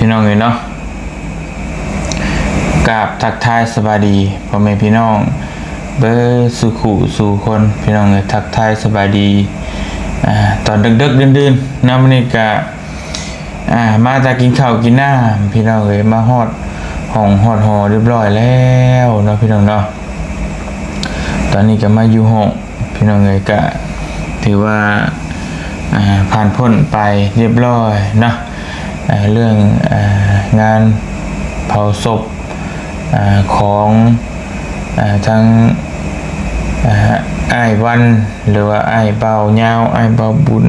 ພີ່ນ້ອງເອີຍເນາະ ກາບທັກທາຍສະບາຍດີພໍ່ແມ່ພີ່ນ້ອງເບິດສູ່ຄູ່ສູ່ຄົນ ພີ່ນ້ອງເອີຍ ທັກທາຍສະບາຍດີ ອ່າ ຕອນເດິກໆ ດື່ນໆ ເນາະ ມື້ນີ້ກະ ອ່າ ມາຈາກກິນເຂົ້າກິນນ້ຳ ພີ່ນ້ອງເອີຍ ມາຮອດຫ້ອງຮອດຫໍຮຽບຮ້ອຍແລ້ວເນາະ ພີ່ນ້ອງເນາະ ຕອນນີ້ກະມາຢູ່ຫ້ອງ ພີ່ນ້ອງເອີຍ ກະຖືວ່າ ອ່າ ຜ່ານພົ້ນໄປຮຽບຮ້ອຍເນາະ ເອີ່ ເລື່ອງ ເອີ່ ງານເຜົາສົບ ອ່າ ຂອງ ອ່າ ທັງ ອ່າ ອ້າຍວັນ ຫຼືວ່າອ້າຍບ່າວຍາວ ອ້າຍບ່າວບຸນ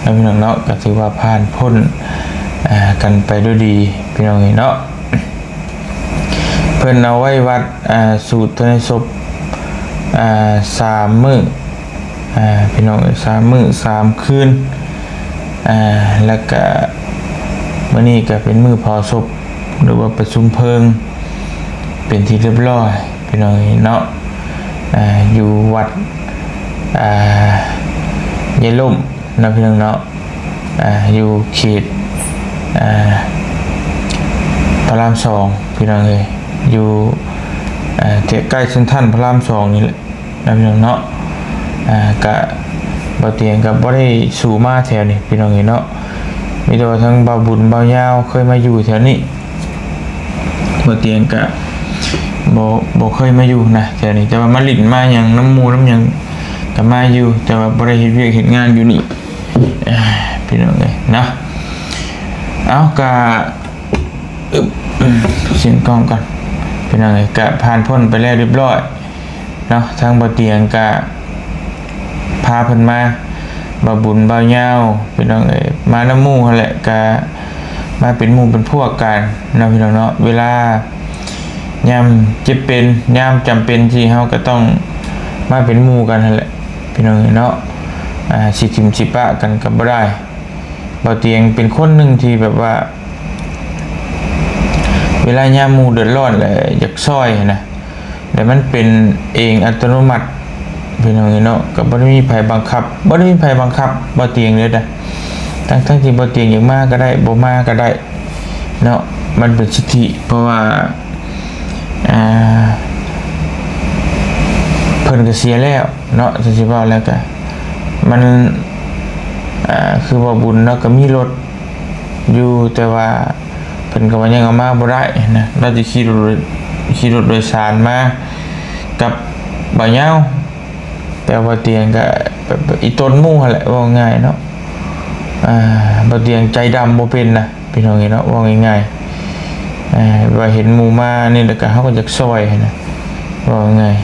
ເນາະ ພີ່ນ້ອງເນາະ ກະຖືວ່າຜ່ານພົ້ນ ອ່າ ກັນໄປດ້ວຍດີ ພີ່ນ້ອງເອີຍເນາະ. ເພິ່ນເອົາໄວ້ວັດ ອ່າ ສູດພະເນສົບ ອ່າ ສາມມື້ ອ່າ ພີ່ນ້ອງເອີຍ ສາມມື້ສາມຄືນ ອ່າ ແລ້ວກະມື້ນີ້ກະເປັນມື້ເຜົາສົບ ຫຼືວ່າປະຊຸມເພີງ ເປັນທີ່ຮຽບຮ້ອຍ ພີ່ນ້ອງເອີຍເນາະ ອ່າ ຢູ່ວັດ ອ່າ ຍາຍລົມ ເນາະ ພີ່ນ້ອງເນາະ ອ່າ ຢູ່ເຂດ ອ່າ ພະລາມສອງ ພີ່ນ້ອງເອີຍ ຢູ່ ອ່າ ແຖວໃກ້ເຊັນທຣັນພະລາມສອງນີ້ແຫຼະ ເນາະ ພີ່ນ້ອງເນາະ ອ່າ ກະ ບ່າວຕຽງກະບໍ່ໄດ້ສູ່ມາແຖວນີ້ ພີ່ນ້ອງເອີຍເນາະ ມີແຕ່ວ່າທັງບ່າວບຸນບ່າວຍາວເຄີຍມາຢູ່ແຖວນີ້ ບ່າວຕຽງກະບໍ່ ບໍ່ເຄີຍມາຢູ່ນະແຖວນີ້ ແຕ່ວ່າມາຫຼິ້ນມາຫຍັງນຳໝູ່ນຳຫຍັງກະມາຢູ່ ແຕ່ວ່າບໍ່ໄດ້ເຮັດວຽກເຮັດງານຢູ່ນີ້ ພີ່ນ້ອງເອີຍເນາະ ເອົາ ກະ ອຶບ ສຽງກ້ອງກ່ອນ ພີ່ນ້ອງເອີຍ ກະຜ່ານພົ້ນໄປແລ້ວຮຽບຮ້ອຍເນາະ ທາງບ່າວຕຽງກະພາເພິ່ນມາ ບ່າວບຸນບ່າວຍາວ ພີ່ນ້ອງເອີຍ ມານຳໝູ່ຫັ້ນແຫຼະ ກະມາເປັນໝູ່ເປັນພວກກັນເນາະ ພີ່ນ້ອງເນາະ ເວລາຍາມເຈັບເປັນ ຍາມຈຳເປັນທີ່ເຮົາກະຕ້ອງມາເປັນໝູ່ກັນຫັ້ນແຫຼະ ພີ່ນ້ອງເອີຍເນາະ ອ່າ ຊິຖິ້ມຊິປະກັນກະບໍ່ໄດ້ ບ່າວຕຽງເປັນຄົນໜຶ່ງທີ່ແບບວ່າ ເວລາຍາມໝູ່ເດືອດຮ້ອນແລ້ວຢາກຊ່ອຍຫັ້ນນະ ແລ້ວມັນເປັນເອງອັດຕະໂນມັດ ພີ່ນ້ອງເອີຍເນາະ ກະບໍ່ໄດ້ມີໃຜບັງຄັບ ບໍ່ໄດ້ມີໃຜບັງຄັບບ່າວຕຽງເລີຍນະ ທັງໆທີ່ບ່າວຕຽງຢາກມາກະໄດ້ ບໍ່ມາກະໄດ້ເນາະ ມັນເປັນສິດທິ ເພາະວ່າ ອ່າ ເພິ່ນກະເສຍແລ້ວເນາະ ຊິເວົ້າແລ້ວກະ ມັນ ອ່າ ຄືບ່າວບຸນເນາະ ກະມີລົດ ຢູ່ ແຕ່ວ່າເພິ່ນກະວ່າຍັງເອົາມາບໍ່ໄດ້ນະ ລາວຊິຂີ່ລົດ ຂີ່ລົດໂດຍສານມາກັບບ່າວຍາວ ແຕ່ບ່າວຕຽງກະ ແບບ ອີ່ຕົນໝູ່ຫັ້ນແຫຼະ ເວົ້າງ່າຍເນາະ ອ່າ ບ່າວຕຽງໃຈດຳບໍ່ເປັນນະ ພີ່ນ້ອງເອີຍເນາະ ເວົ້າງ່າຍໆ ອ່າ ວ່າເຫັນໝູ່ມານີ້ແລ້ວກະເຮົາກະຢາກຊ່ອຍຫັ້ນນະ ເວົ້າງ່າຍ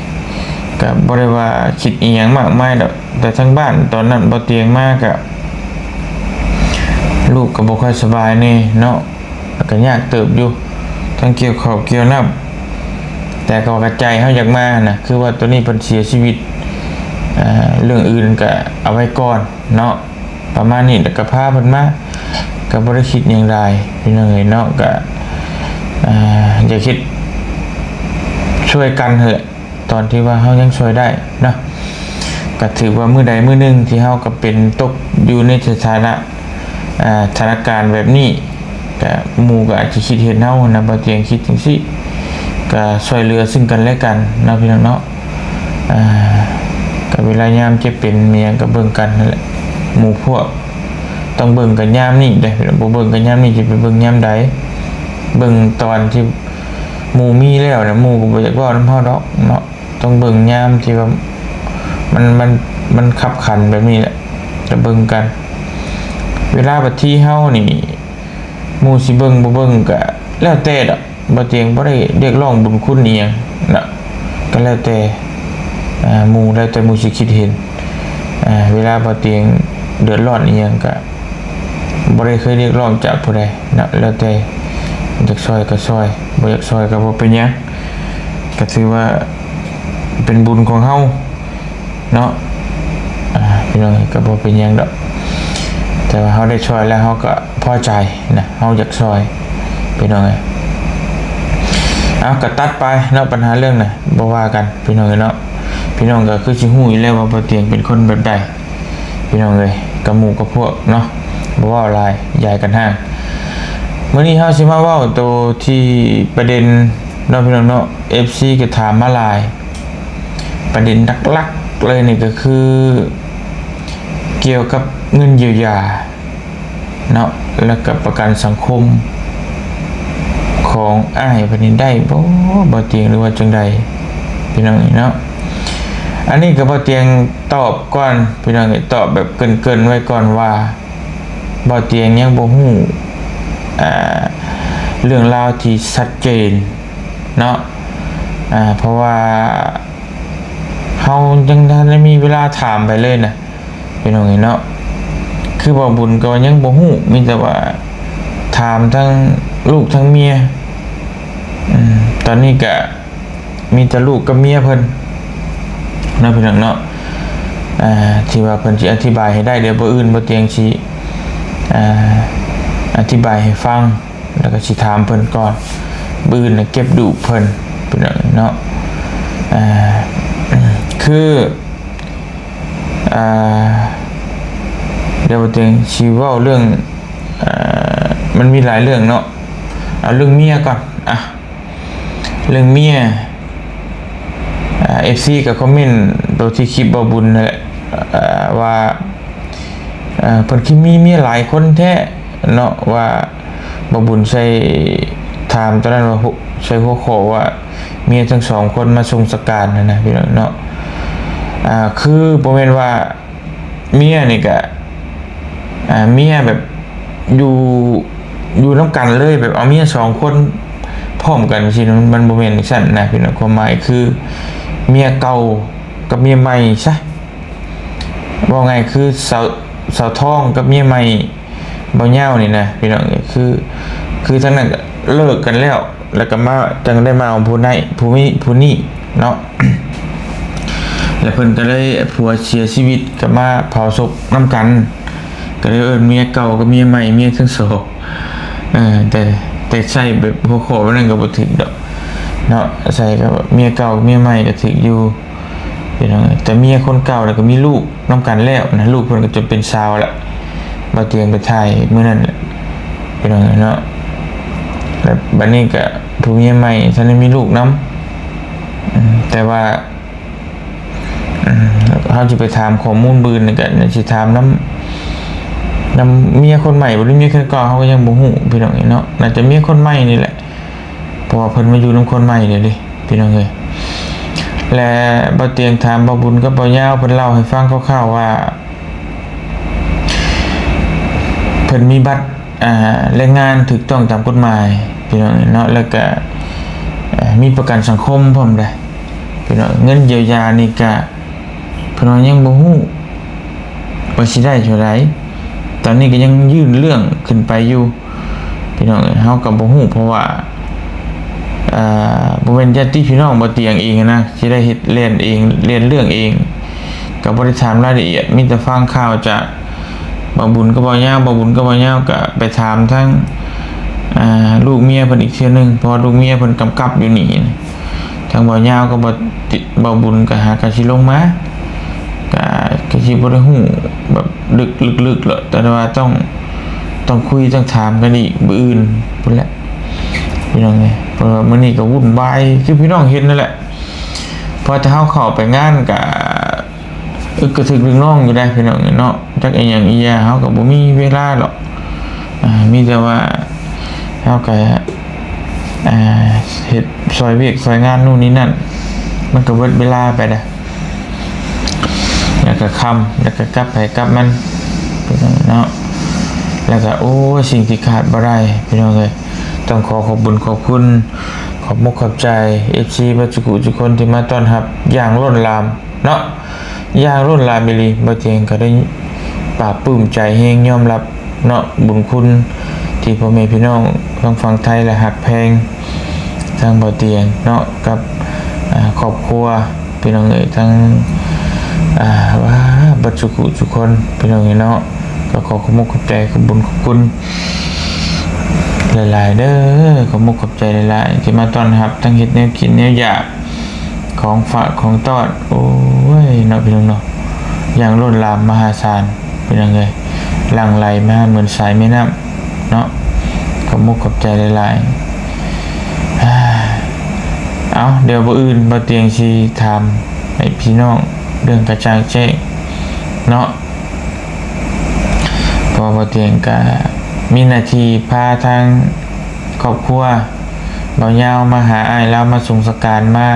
ກະບໍ່ໄດ້ວ່າຄິດອີ່ຫຍັງມາກມາຍດອກ ແຕ່ທາງບ້ານຕອນນັ້ນບ່າວຕຽງມາກະ ລູກກະບໍ່ຄ່ອຍສະບາຍແດ່ເນາະ ກະຍາກເຕີບຢູ່ ທັງກ່ຽວເຂົ້າກ່ຽວນ້ຳ ແຕ່ກະວ່າໃຈເຮົາຢາກມານະ ຄືວ່າໂຕນີ້ເພິ່ນເສຍຊີວິດ ອ່າ ເລື່ອງອື່ນກະເອົາໄວ້ກ່ອນເນາະ ປະມານນີ້ ແລ້ວກະພາເພິ່ນມາ ກະບໍ່ໄດ້ຄິດຫຍັງຫຼາຍ ພີ່ນ້ອງເອີຍເນາະ ກະ ອ່າ ຢາກເຮັດຊ່ວຍກັນຫັ້ນແຫຼະ ຕອນທີ່ວ່າເຮົາຍັງຊ່ວຍໄດ້ເນາະ ກະຖືວ່າມື້ໃດມື້ໜຶ່ງທີ່ເຮົາກະເປັນຕົກຢູ່ໃນສະຖານະ ອ່າ ສະຖານະການແບບນີ້ ກະໝູ່ກະອາດຈະຄິດເຫັນເຮົາຫັ້ນນະ ບ່າວຕຽງຄິດຈັ່ງຊີ້ ກະຊ່ວຍເຫຼືອຊຶ່ງກັນແລະກັນເນາະ ພີ່ນ້ອງເນາະ ອ່າ ກະເວລາຍາມເຈັບເປັນມີຫຍັງກະເບິ່ງກັນຫັ້ນແຫຼະ ໝູ່ພວກ ຕ້ອງເບິ່ງກັນຍາມນີ້ເດ້ ບໍ່ເບິ່ງກັນຍາມນີ້ຊິໄປເບິ່ງຍາມໃດ ເບິ່ງຕອນທີ່ໝູ່ມີແລ້ວນະ ໝູ່ກະບໍ່ຢາກເວົ້ານຳເຮົາດອກເນາະ ຕ້ອງເບິ່ງຍາມທີ່ວ່າ ມັນ ມັນ ມັນຄັບຂັນແບບນີ້ແຫຼະ ກະເບິ່ງກັນ ເວລາບັດທີເຮົານີ້ ໝູ່ຊິເບິ່ງບໍ່ເບິ່ງກະແລ້ວແຕ່ດອກ ບ່າວຕຽງບໍ່ໄດ້ຮຽກຮ້ອງບຸນຄຸນອີ່ຫຍັງເນາະ ກະແລ້ວແຕ່ ອ່າ ໝູ່ ແລ້ວແຕ່ໝູ່ຊິຄິດເຫັນ ອ່າ ເວລາບ່າວຕຽງເດືອດຮ້ອນອີ່ຫຍັງກະບໍ່ໄດ້ເຄີຍຮຽກຮ້ອງຈາກຜູ້ໃດເນາະ ແລ້ວແຕ່ ຢາກຊ່ອຍກະຊ່ອຍ ບໍ່ຢາກຊ່ອຍກະບໍ່ເປັນຫຍັງ ກະຖືວ່າເປັນບຸນຂອງເຮົາ ເນາະ ອ່າ ພີ່ນ້ອງເອີຍ ກະບໍ່ເປັນຫຍັງດອກ ແຕ່ວ່າເຮົາໄດ້ຊ່ອຍແລ້ວເຮົາກະພໍໃຈນະ ເຮົາຢາກຊ່ອຍ ພີ່ນ້ອງເອີຍ ເອົາ ກະຕັດໄປເນາະ ບັນຫາເລື່ອງນະ ບໍ່ວ່າກັນ ພີ່ນ້ອງເອີຍເນາະ ພີ່ນ້ອງກະຄືຊິຮູ້ຢູ່ແລ້ວວ່າບ່າວຕຽງເປັນຄົນແບບໃດ ພີ່ນ້ອງເອີຍ ກັບໝູ່ກັບພວກເນາະ ບໍ່ເວົ້າຫຼາຍ ຢາຍກັນຫ້າງ ມື້ນີ້ເຮົາຊິມາເວົ້າໂຕທີ່ປະເດັນເນາະ ພີ່ນ້ອງເນາະ ເອັຟຊີກໍຖາມມາຫຼາຍ. ປະເດັນຫຼັກໆເລີຍນີ້ກໍຄືກ່ຽວກັບເງິນຢຽວຢາເນາະ ແລ້ວກໍປະກັນສັງຄົມຂອງອ້າຍເພິ່ນນີ້ໄດ້ບໍ່ ບໍ່ຕຽງ ຫຼືວ່າຈັ່ງໃດ ພີ່ນ້ອງເນາະ? ອັນນີ້ກໍບໍ່ຕຽງຕອບກ່ອນ ພີ່ນ້ອງ ຕອບແບບເກີ່ນໆໄວ້ກ່ອນວ່າ ບໍ່ຕຽງຍັງບໍ່ຮູ້ ອ່າ ເລື່ອງລາວທີ່ຊັດເຈນເນາະ ອ່າ ເພາະວ່າເຮົາຍັງບໍ່ທັນໄດ້ມີເວລາຖາມໃຜເລີຍນະ ພີ່ນ້ອງເອີຍເນາະ. ຄືບ່າວບຸນກໍຍັງບໍ່ຮູ້ ມີແຕ່ວ່າຖາມທັງລູກທັງເມຍ ອືມ ຕອນນີ້ກະ ມີແຕ່ລູກກັບເມຍເພິ່ນເນາະ ພີ່ນ້ອງເນາະ ອ່າ ທີ່ວ່າເພິ່ນຊິອະທິບາຍໃຫ້ໄດ້ ດຽວມື້ອື່ນບໍ່ຕຽງຊິ ອ່າ ອະທິບາຍໃຫ້ຟັງ ແລ້ວກໍຊິຖາມເພິ່ນກ່ອນ ມື້ອື່ນນະເກັບດູບເພິ່ນ ພີ່ນ້ອງເນາະ. ອ່າ ຄື ອ່າ ດຽວບໍ່ຕຽງຊິເວົ້າເລື່ອງ ອ່າ ມັນມີຫຼາຍເລື່ອງເນາະ ເອົາເລື່ອງເມຍກ່ອນ ອ່ະ ເລື່ອງເມຍ ອ່າ ເອັຟຊີກໍຄອມເມັນໂຕທີ່ຄລິບບ່າວບຸນນັ້ນແຫຼະ ອ່າ ວ່າ ເອີ ເພິ່ນຄືມີເມຍຫຼາຍຄົນແທ້ເນາະ ວ່າບ່າວບຸນໃສ່ ຖາມຕອນນັ້ນວ່າ ໃສ່ຫົວຂໍ້ວ່າເມຍທັງສອງຄົນມາສົ່ງສະການຫັ້ນນະ ພີ່ນ້ອງເນາະ. ອ່າ ຄືບໍ່ແມ່ນວ່າ ເມຍນີ້ກະ ອ່າ ເມຍແບບຢູ່ ຢູ່ນຳກັນເລີຍ ແບບເອົາເມຍສອງຄົນພ້ອມກັນຊີ້ນະ ມັນບໍ່ແມ່ນຈັ່ງຊັ້ນນະ ພີ່ນ້ອງ. ຄວາມໝາຍຄືເມຍເກົ່າກັບເມຍໃໝ່ຊະ ເວົ້າງ່າຍຄືສາວ ສາວທອງກັບເມຍໃໝ່ບ່າວຍາວນີ້ນະ ພີ່ນ້ອງເອີຍ ຄື ຄືທາງນັ້ນກໍເລີກກັນແລ້ວ ແລ້ວກໍມາ ຈັ່ງໄດ້ມາເອົາຜູ້ໃນ ຜູ້ນີ້ ຜູ້ນີ້ເນາະ. ແລ້ວເພິ່ນກໍໄດ້ ຜົວເສຍຊີວິດ ກໍມາເຜົາສົບນຳກັນ ກໍເລີຍເອີ້ນເມຍເກົ່າກັບເມຍໃໝ່ ເມຍທັງສອງ. ເອີ ແຕ່ ແຕ່ໃສ່ແບບຫົວຂໍ້ແບບນັ້ນກໍບໍ່ຖືກດອກເນາະ ໃສ່ກໍເມຍເກົ່າກັບເມຍໃໝ່ກໍຖືກຢູ່ ພີ່ນ້ອງເອີຍ. ແຕ່ເມຍຄົນເກົ່າແລ້ວກໍມີລູກນຳກັນແລ້ວນະ ລູກເພິ່ນກໍຈົນເປັນສາວລະ ບ່າວຕຽງໄປຖ່າຍມື້ນັ້ນແຫຼະ ພີ່ນ້ອງເອີຍເນາະ. ແລ້ວບັດນີ້ກໍຜູ້ເມຍໃໝ່ທັນໄດ້ມີລູກນຳ ອືມ ແຕ່ວ່າ ອືມ ເຮົາຊິໄປຖາມຂໍ້ມູນບຶ່ງນີ້ກໍ ຊິຖາມນຳ ນຳເມຍຄົນໃໝ່ບໍ່ ຫຼືເມຍຄົນເກົ່າ ເຮົາກໍຍັງບໍ່ຮູ້ ພີ່ນ້ອງເອີຍເນາະ. ໜ້າຈະເມຍຄົນໃໝ່ນີ້ແຫຼະ ເພາະວ່າເພິ່ນມາຢູ່ນຳຄົນໃໝ່ແລ້ວເດ້ ພີ່ນ້ອງເອີຍ. ແລະ ບ່າວຕຽງຖາມບ່າວບຸນກັບບ່າວຍາວ ເພິ່ນເລົ່າໃຫ້ຟັງຄ່າວໆວ່າ ເພິ່ນມີບັດ ອ່າ ແຮງງານຖືກຕ້ອງຕາມກົດໝາຍ ພີ່ນ້ອງເນາະ ແລ້ວກະ ເອີ ມີປະກັນສັງຄົມພ້ອມໄດ໋ ພີ່ນ້ອງ. ເງິນຢຽວຢານີ້ກະ ເພິ່ນວ່າຍັງບໍ່ຮູ້ວ່າຊິໄດ້ເທົ່າໃດ ຕອນນີ້ກໍຍັງຍື່ນເລື່ອງຂຶ້ນໄປຢູ່ ພີ່ນ້ອງເອີຍ. ເຮົາກໍບໍ່ຮູ້ ເພາະວ່າ ເອີ ບໍ່ແມ່ນຍາດຕິພີ່ນ້ອງບ່າວຕຽງເອງນະ ຊິໄດ້ເຮັດ ແລ່ນເອງ ແລ່ນເລື່ອງເອງ ກໍບໍ່ໄດ້ຖາມລາຍລະອຽດ ມີແຕ່ຟັງຂ່າວຈາກບ່າວບຸນກັບບ່າວຍາວ ບ່າວບຸນກັບບ່າວຍາວກໍໄປຖາມທາງ ອ່າ ລູກເມຍເພິ່ນອີກເທື່ອໜຶ່ງ ເພາະວ່າລູກເມຍເພິ່ນກຳກັບຢູ່ນີ້. ທາງບ່າວຍາວກັບບ່າວຕິ ບ່າວບຸນກໍຫາກໍຊິລົງມາ ກໍ ກໍຊິບໍ່ໄດ້ຮູ້ແບບເລິກ ເລິກໆ ແຫຼະ ແຕ່ວ່າຕ້ອງ ຕ້ອງຄຸຍຕ້ອງຖາມກັນອີກມື້ອື່ນພຸ້ນແຫຼະ ພີ່ນ້ອງເອີຍ. ເພາະວ່າມື້ນີ້ກໍວຸ່ນວາຍ ຄືພີ່ນ້ອງເຫັນນັ້ນແຫຼະ ເພາະແຕ່ເຮົາເຂົ້າໄປງານກໍ ອຶກກະທຶກລຶກໜອງຢູ່ໄດ໋ ພີ່ນ້ອງເນາະ. ຈັກອີ່ຫຍັງອີ່ຫຍັງ ເຮົາກໍບໍ່ມີເວລາດອກ ອ່າ ມີແຕ່ວ່າ ເຮົາກໍ ອ່າ ເຮັດຊ່ອຍວຽກຊ່ອຍງານນູ້ນນີ້ນັ້ນ ມັນກໍເບິດເວລາໄປໄດ໋ ແລ້ວກໍຄ່ຳ ແລ້ວກໍກັບໃຜກັບມັນ ພີ່ນ້ອງເນາະ. ແລ້ວກໍ ໂອ້ຍ ສິ່ງທີ່ຂາດບໍ່ໄດ້ ພີ່ນ້ອງເອີຍ ຕ້ອງຂໍຂອບບຸນຂອບຄຸນ ຂອບມຸກຂອບໃຈ ເອັຟຊີ ເບິດສຸຂູທຸກຄົນທີ່ມາຕ້ອນຮັບຢ່າງລົ້ນຫຼາມເນາະ ຢ່າງລົ້ນຫຼາມອີ່ຫຼີ. ບ່າວຕຽງກໍໄດ້ປາບປຶ້ມໃຈແຮງ ຍອມຮັບເນາະ ບຸນຄຸນທີ່ພໍ່ແມ່ພີ່ນ້ອງທາງຝັ່ງໄທ ແລະ ຮັກແພງທາງບ່າວຕຽງເນາະ ກັບ ອ່າ ຄອບຄົວ ພີ່ນ້ອງເອີຍ ທັງ ອ່າ ວ່າ ເບິດສຸຂູທຸກຄົນ ພີ່ນ້ອງເອີຍເນາະ. ກໍຂໍຂອບມຸກຂອບໃຈ ຂອບບຸນຂອບຄຸນຫຼາຍໆເດີ້ ຂອບມຸກຂອບໃຈຫຼາຍໆ ທີ່ມາຕ້ອນຮັບ ທັງເຮັດແນວກິນແນວຢາກ ຂອງຝາກຂອງຕ້ອນ ໂອ້ຍເນາະ ພີ່ນ້ອງເນາະ ຢ່າງລົ້ນຫຼາມມະຫາສານ ພີ່ນ້ອງເອີຍ ຫຼັ່ງໄຫຼມາເໝືອນສາຍແມ່ນ້ຳເນາະ. ຂອບອົກຂອບໃຈຫຼາຍໆ. ເອົາ ດຽວມື້ອື່ນບ່າວຕຽງຊິຖາມໃຫ້ພີ່ນ້ອງເລື່ອງກະຈ່າງແຈ້ງເນາະ ເພາະວ່າບ່າວຕຽງກະມີໜ້າທີ່ພາທາງຄອບຄົວບ່າວຍາວມາຫາອ້າຍລາວ ມາສົ່ງສະການ ມາ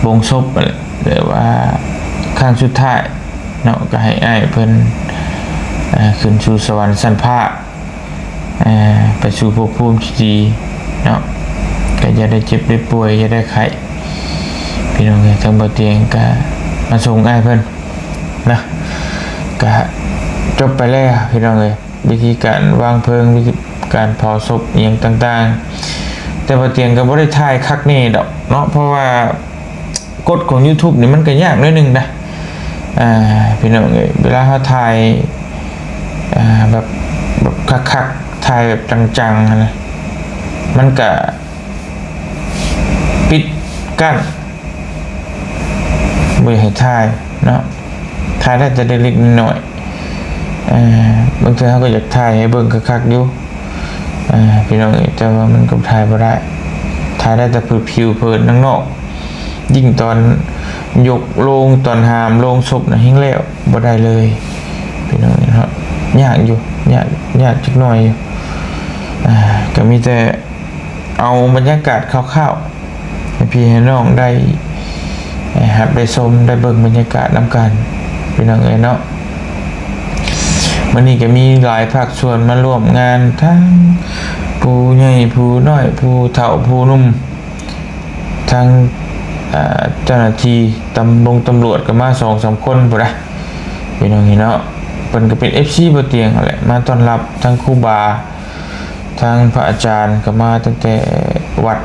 ໂປງສົບ ແບບວ່າຄັ້ງສຸດທ້າຍເນາະ ກະໃຫ້ອ້າຍເພິ່ນ ເອີ ຂຶ້ນສູ່ສະຫວັນຊັ້ນຟ້າ ເອີ ໄປສູ່ພົບພູມທີ່ດີເນາະ ກະຢ່າໄດ້ເຈັບໄດ້ປ່ວຍ ຢ່າໄດ້ໄຂ້ ພີ່ນ້ອງເອີຍ. ທາງບ່າວຕຽງກະມາສົ່ງອ້າຍເພິ່ນນະ ກະຈົບໄປແລ້ວພີ່ນ້ອງເອີຍ ວິທີການວາງເພີງ ວິທີການເຜົາສົບອີ່ຫຍັງຕ່າງໆ ແຕ່ບ່າວຕຽງກະບໍ່ໄດ້ຖ່າຍຄັກແນ່ດອກເນາະ ເພາະວ່າ ກົດຂອງຢູທູບນີ້ມັນກະຍາກໜ້ອຍໜຶ່ງນະ ອ່າ ພີ່ນ້ອງເອີຍ ເວລາເຮົາຖ່າຍ ອ່າ ແບບ ແບບຄັກໆ ຖ່າຍແບບຈັງໆ ຫັ້ນນະ ມັນກະປິດກັ້ນ ບໍ່ຢາກໃຫ້ຖ່າຍເນາະ ຖ່າຍໄດ້ແຕ່ເລັກໆ ນ້ອຍໆ ເອີ ບາງເທື່ອເຮົາກະຢາກຖ່າຍໃຫ້ເບິ່ງຄັກໆ ຢູ່ ອ່າ ພີ່ນ້ອງເອີຍ ແຕ່ວ່າມັນກະຖ່າຍບໍ່ໄດ້ ຖ່າຍໄດ້ແຕ່ຜິວເຜີນທາງນອກ ຍິ່ງຕອນຍົກໂລງ ຕອນຫາມໂລງສົບນະ ແຮ່ງແລ້ວບໍ່ໄດ້ເລີຍ ພີ່ນ້ອງເອີຍເນາະ ຍາກຢູ່ ຍາກ ຍາກຈັກໜ້ອຍຢູ່ ອ່າ ກະມີແຕ່ ເອົາບັນຍາກາດຄ່າວໆ ໃຫ້ພີ່ໃຫ້ນ້ອງໄດ້ ເອີ ຮັບໄດ້ຊົມ ໄດ້ເບິ່ງບັນຍາກາດນຳກັນ ພີ່ນ້ອງເອີຍເນາະ. ມື້ນີ້ກະມີຫຼາຍພາກສ່ວນມາຮ່ວມງານ ທັງຜູ້ໃຫຍ່ຜູ້ນ້ອຍ ຜູ້ເຖົ້າຜູ້ໜຸ່ມ ທັງ ເຈົ້າໜ້າທີ່ຕຳ ລົງຕຳຫຼວດກະມາສອງສາມຄົນພຸ້ນນະ ພີ່ນ້ອງເອີຍເນາະ. ເພິ່ນກະເປັນເອັຟຊີບ່າວຕຽງຫັ້ນແຫຼະ ມາຕ້ອນຮັບ ທັງຄູບາ ທາງພະອາຈານກະມາຕັ້ງແຕ່ວັດ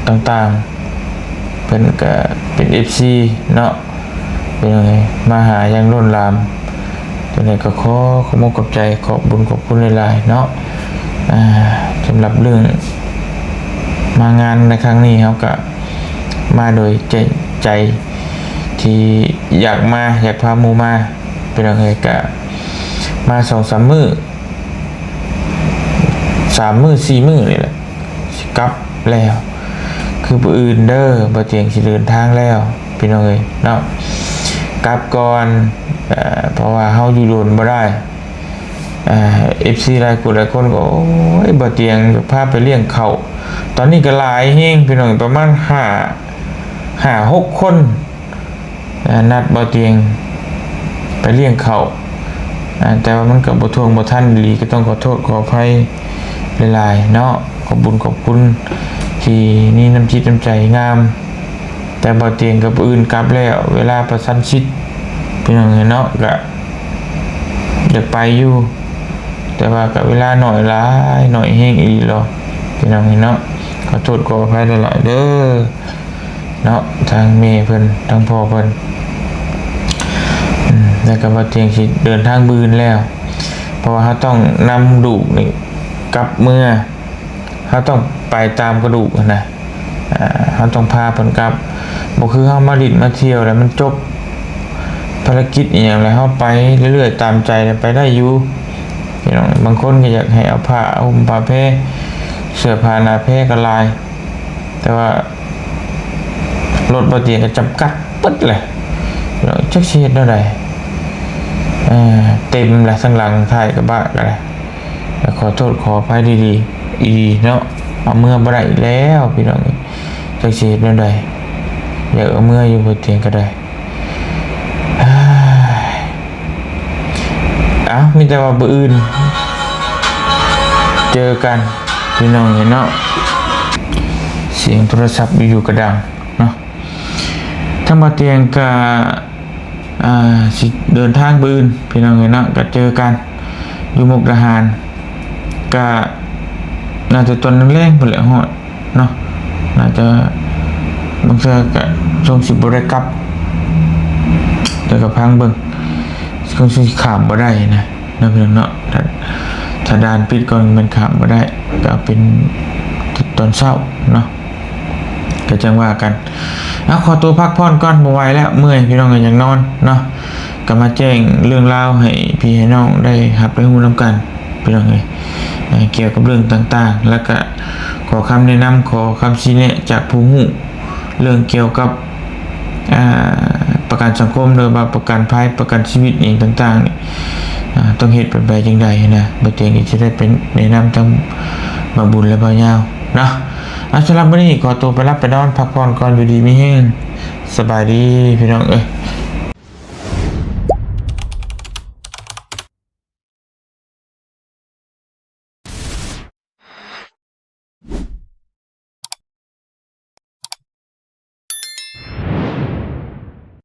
ຕ່າງໆ ເພິ່ນກະເປັນເອັຟຊີເນາະ ເປັນຫຍັງໃດ ມາຫາຢ່າງລົ້ນຫຼາມ. ຈັ່ງໃດກະຂໍຂອບອົກຂອບໃຈ ຂອບບຸນຂອບຄຸນຫຼາຍໆເນາະ. ອ່າ ສຳລັບເລື່ອງມາງານໃນຄັ້ງນີ້ ເຮົາກະມາໂດຍໃຈ ໃຈທີ່ຢາກມາ ຢາກພາໝູ່ມາ ພີ່ນ້ອງເອີຍ ກະມາສອງສາມມື້ ສາມມື້ສີ່ມື້ນີ້ແຫຼະ ຊິກັບແລ້ວ ຄືມື້ອື່ນເດີ ບ່າວຕຽງຊິເດີນທາງແລ້ວ ພີ່ນ້ອງເອີຍເນາະ ກັບກ່ອນ ເອີ ເພາະວ່າເຮົາຢູ່ດົນບໍ່ໄດ້ ເອີ ເອັຟຊີຫຼາຍຜູ້ຫຼາຍຄົນກະ ໂອ້ຍ ບ່າວຕຽງຢາກພາໄປລ້ຽງເຂົ້າ ຕອນນີ້ກະຫຼາຍແຮງ ພີ່ນ້ອງ ປະມານຫ້າ ຫ້າຫົກຄົນ ອ່າ ນັດບ່າວຕຽງໄປລ້ຽງເຂົ້າ ອ່າ ແຕ່ວ່າມັນກະບໍ່ທ່ວງບໍ່ທັນອີ່ຫຼີ ກະຕ້ອງຂໍໂທດຂໍອະໄພຫຼາຍໆເນາະ. ຂອບບຸນຂອບຄຸນທີ່ມີນ້ຳຈິດນ້ຳໃຈງາມ ແຕ່ບ່າວຕຽງກະມື້ອື່ນກັບແລ້ວ ເວລາປະຊັນຊິດ ພີ່ນ້ອງເອີຍເນາະ ກະຢາກໄປຢູ່ ແຕ່ວ່າກະເວລາໜ້ອຍຫຼາຍ ໜ້ອຍແຮງອີ່ຫຼີລະ ພີ່ນ້ອງເອີຍເນາະ. ຂໍໂທດຂໍອະໄພຫຼາຍໆເດີ ເນາະ ທັງແມ່ເພິ່ນ ທັງພໍ່ເພິ່ນ ອືມ ແລ້ວກະບ່າວຕຽງຊິເດີນທາງມື້ອື່ນແລ້ວ ເພາະວ່າເຮົາຕ້ອງນຳລູກນີ້ກັບເມືອ ເຮົາຕ້ອງໄປຕາມກະດູກຫັ້ນນະ ອ່າ ເຮົາຕ້ອງພາເພິ່ນກັບ ບໍ່ຄືເຮົາມາຫຼິ້ນມາທ່ຽວແລ້ວມັນຈົບພາລະກິດອີ່ຫຍັງແລ້ວ ເຮົາໄປເລື້ອຍໆຕາມໃຈແລ້ວໄປໄດ້ຢູ່ ພີ່ນ້ອງ. ບາງຄົນກະຢາກໃຫ້ເອົາຜ້າຫົ່ມຜ້າແພ ເສື້ອຜ້າໜາແພກະຫຼາຍ ແຕ່ວ່າ ລົດບ່າວຕຽງກະຈຳກັດເບິດແຫຼະ ຈັກຊິເຮັດແນວໃດ ເຕັມແຫຼະ ທັງຫຼັງທ້າຍກະບະກະໄດ້ ຂໍໂທດຂໍອະໄພດີໆ ອີ່ເນາະ ເອົາເມືອບໍ່ໄດ້ອີກແລ້ວ ພີ່ນ້ອງເອີຍ ຈັກຊິເຮັດແນວໃດ ຢາກເອົາເມືອຢູ່ ບ່າວຕຽງກະໄດ້. ເອົ້າ ມີແຕ່ວ່າມື້ອື່ນເຈີກັນ ພີ່ນ້ອງເອີຍເນາະ. ສຽງໂທລະສັບຢູ່ໆກະດັງເນາະ ທາງບ່າວຕຽງກະ ອ່າ ຊິເດີນທາງມື້ອື່ນ ພີ່ນ້ອງເອີຍເນາະ ກະເຈີກັນຢູ່ມຸກດາຫານ ກະໜ້າຈະຕອນແລງໆພຸ້ນແຫຼະຮອດ ເນາະ ໜ້າຈະ ບາງເທື່ອກະຊົງຊິບໍ່ໄດ້ກັບ ແຕ່ກະຟັງເບິ່ງ ຄົງຊິຂ້າມບໍ່ໄດ້ນະ ເນາະ ພີ່ນ້ອງເນາະ. ຖ້າ ຖ້າດ່ານປິດກ່ອນແມ່ນຂ້າມບໍ່ໄດ້ ກະເປັນຕອນເຊົ້າເນາະ ກະຈັ່ງວ່າກັນ. ເອົາ ຂໍໂຕພັກຜ່ອນກ່ອນ ບໍ່ໄຫວແລ້ວ ເມື່ອຍ ພີ່ນ້ອງເອີຍ ຢາກນອນເນາະ. ກະມາແຈ້ງເລື່ອງລາວໃຫ້ພີ່ໃຫ້ນ້ອງໄດ້ຮັບໄດ້ຮູ້ນຳກັນ ພີ່ນ້ອງເອີຍ ເອີ່ ກ່ຽວກັບເລື່ອງຕ່າງໆ ແລ້ວກະຂໍຄຳແນະນຳ ຂໍຄຳຊີ້ແນະຈາກຜູ້ຮູ້ເລື່ອງກ່ຽວກັບ ອ່າ ປະກັນສັງຄົມ ຫຼືວ່າປະກັນໄພ ປະກັນຊີວິດອີ່ຫຍັງຕ່າງໆນີ້ ອ່າ ຕ້ອງເຮັດແບບໃດຈັ່ງໃດຫັ້ນນະ ບ່າວຕຽງກໍຈະໄດ້ເປັນແນະນຳທາງບ່າວບຸນ ແລະ ບ່າວຍາວເນາະ. ເອົາ ສຳລັບມື້ນີ້ຂໍຕົວໄປຫຼັບໄປນອນພັກຜ່ອນກ່ອນ ຢູ່ດີມີແຮງ ສະບາຍດີພີ່ນ້ອງເອີຍ.